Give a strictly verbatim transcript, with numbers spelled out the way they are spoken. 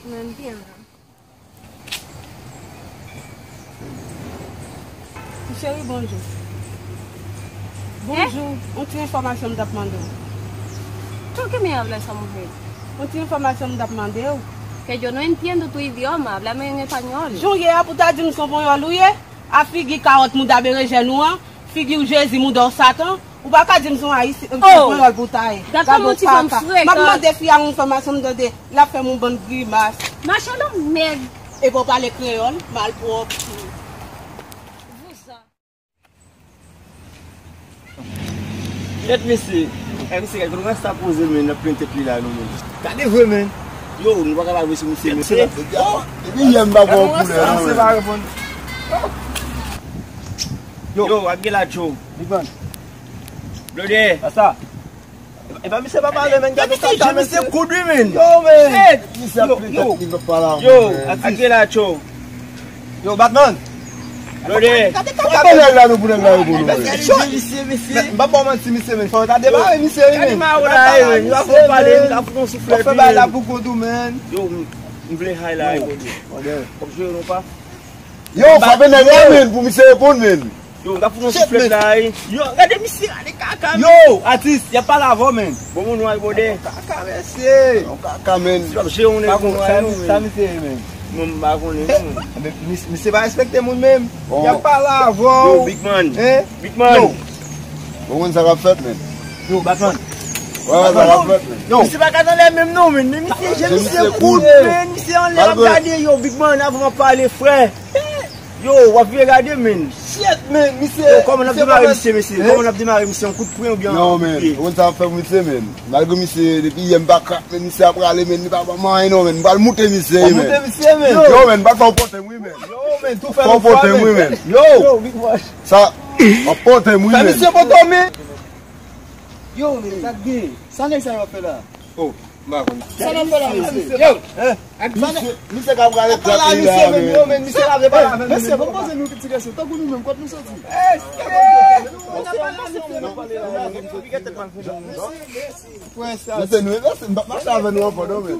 Mwen byen. Cheri, bonjou. Bonjou. Yon ti enfòmasyon m t ap mande w. Tú que me hablas esa mujer? Yon ti enfòmasyon m t ap mande w. Que yo no entiendo tu idioma, háblame en español. Jan w ye a pou ta di m se yon panyòl ou ye? A figi kawòt mouda berejèn ou an, figi w Jezi mouda w Satan, ou pa ka di m se yon ayisyen, se yon panyòl pou ta ye. Gad kòman yon ti fanm frekan. M ap mande fi a yon enfòmasyon m tande, l ap fè m yon bann grimas. Machann mèd. Epi w pale kreyòl, malpwòp. Vouzan. Kèt mesye. Kèt mesye, kèt, kote sa poze, men, nan plen tèt li la, non, men. Gade vre, men. Yo, nou pa ka pa vre sou misye, men. Depi yè m pa wè w koulè, non, men. Yo, ak gela cho. Big man. Blode. Sa. E pa misye pa pale, men, gade kaka, misye koud wi, men. Yo, men. Misye ap plen tèt li, pa pale avè m, men. Yo, ak gela cho. Yo, Batman. Blode. Gade kaka, men. Nèg la, nou pou nèg la, yo pou nou, men. Misye, misye, misye. M pa ba w manti, misye, men. Fò w ta debare misye, wi, men. Gade mawo la, men. Yo, fò pale, m ka fout yon souflèt, wi, men. Fè bay la pou kont ou, men. Yo, m vle hay la, wi, Blode. Kòm jwe nou pa. Yo, frape nèg la, men, pou misye reponn, men. Yo, m ka fout yon souflèt la, wi. Yo, gade misye, gade kaka, men. Yo, atis, y ap pale avè w, men. Bon, moun nou al bode. Kaka, mesye. Yon kaka, men. Si w ap jere yon nèg, moun nou al, non, men. Sa misye ye, men? Mwen, m pa konnen, non, men. Misye pa respekte moun, menm. Y ap pale avè w. Yo, Big Man. Hein? Big Man. Yo. Bon, moun sa k ap fèt, men. Yo, Batman. Wè, sa k ap fèt, men. Yo. Misye pa ka nan lè menm non, men. Men misye, je misye koud, men. Misye anlè ap gade, yo, Big Man, avan m ap pale, frè. Yo, w ap vire gade, men. Shit, men, misye. Yo, kòman n ap demare misye, mesye? Kòman n ap demare misye? Yon kout pwen oubyen yon kout pye? Non, men. Ou konn sa w ap fè pou misye, men. Malgre misye, depi yè m pa krak, men misye ap rale, men. Li pa ban m anyen, non, men. M pral moute misye, men. Moute misye, men. Yo, men, pa fè w pote m, wi, men. Yo, men, tou fè yon fwa, men. Yo. Sa, w ap pote m, wi, men. Fè misye pote w, men. Yo, men, sa k gen? Sa nèg sa yo ap fè la? Oh, m pa konn. Sa n ap fè la, mesye? Yo, misye, misye ka prale trap li la, men. Yo, men, misye la vle pale avè nou, mesye, men. Bon, poze nou ti kesyon. Tankou nou menm, kot nou soti? Mesye, nou, mesye, m p ap mache avè nou ankò, non, men.